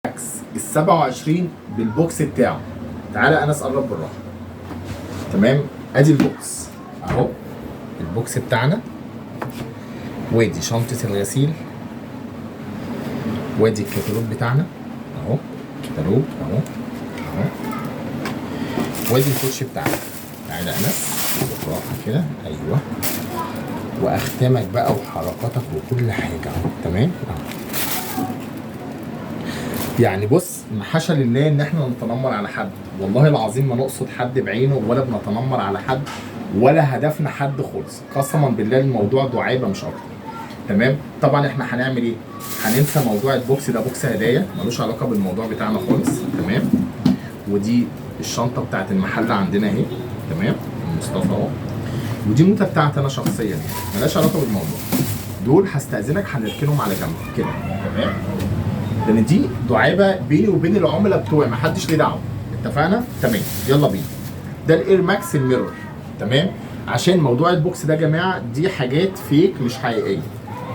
Max ال 27 بال box بتاعه. تعالى انس قرب بالراحه. تمام، ادي ال box اهو، ال box بتاعنا، وادي شنطه الغسيل، وادي الكتالوج بتاعنا اهو، كتالوج اهو اهو، وادي الكوتش بتاعنا. تعالى انس بالراحة كده، ايوه، واختامك بقى وحركاتك وكل حاجة اهو. تمام اهو. يعني بص، ما حاشا لله ان احنا نتنمر على حد، والله العظيم ما نقصد حد بعينه ولا بنتنمر على حد ولا هدفنا حد خالص، قسما بالله الموضوع دعابة مش اكتر. تمام، طبعا احنا هنعمل ايه؟ هننسى موضوع ال box ده، box هدايا ملوش علاقة بالموضوع بتاعنا خالص. تمام، ودي الشنطة بتاعت المحل عندنا اهي. تمام، مصطفى اهو، ودي النوته بتاعتي انا شخصيا يعني ملهاش علاقة بالموضوع. دول هستأذنك هنركنهم على جنب كده. تمام، لان دي دعابة بيني وبين العملاء بتوعي، محدش ليه دعوه. اتفقنا؟ تمام، يلا بينا. ده ال Air Max ال mirror. تمام، عشان موضوع ال box ده يا جماعة دي حاجات fake مش حقيقية،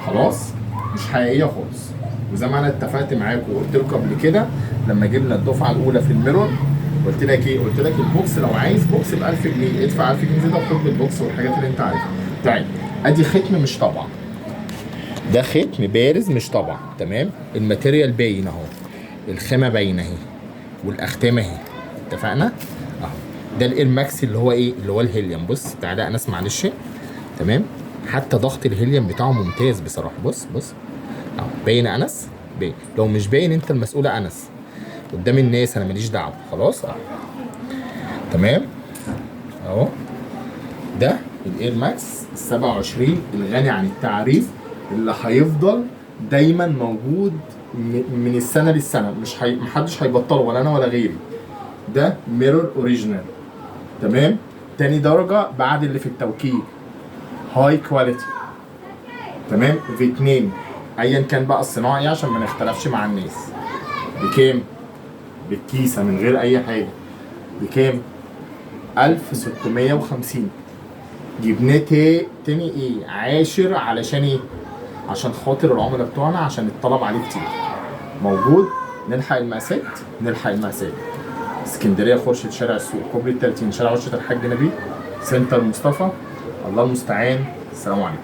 خلاص مش حقيقية خالص. وزي ما انا اتفقت معاكم وقلت لكم قبل كده لما جبنا الدفعة الاولى في ال mirror، قلت لك ايه؟ قلت لك ال box لو عايز box ب 1000 جنيه ادفع 1000 جنيه زيادة وخد ال box والحاجات اللي انت عايزها. طيب ادي ختم مش طبعا، ده ختم بارز مش طبعا. تمام، ال material باين اهو، الخامة باينة اهي، والاختام اهي. اتفقنا اهو. ده ال Air Max اللي هو ايه؟ اللي هو الهيليوم. بص تعالى انس معلش. تمام، حتى ضغط الهيليوم بتاعه ممتاز بصراحة. بص بص اهو، باين يا انس؟ باين. لو مش باين انت المسؤول يا انس قدام الناس، انا ماليش دعوه. خلاص اهو. تمام اهو، ده ال Air Max ال 27 الغني عن التعريف، اللي هيفضل دايما موجود من السنة للسنة، مش محدش هيبطله ولا انا ولا غيري. ده mirror original. تمام، تاني درجه بعد اللي في التوكيل، high quality. تمام، فيتنام ايا كان بقى الصناعة ايه عشان ما نختلفش مع الناس. بكام؟ بالكيسه من غير اي حاجة. بكام؟ 1650. جبناه تاني ايه؟ عاشر. علشان ايه؟ عشان خاطر العملاء بتوعنا، عشان الطلب عليه كتير. موجود، نلحق المقاسات، نلحق المقاسات. اسكندرية خورشيد شارع السوق، كوبري ال 30، شارع ورشه الحاج نبيل، سنتر مصطفى. الله المستعان. السلام عليكم.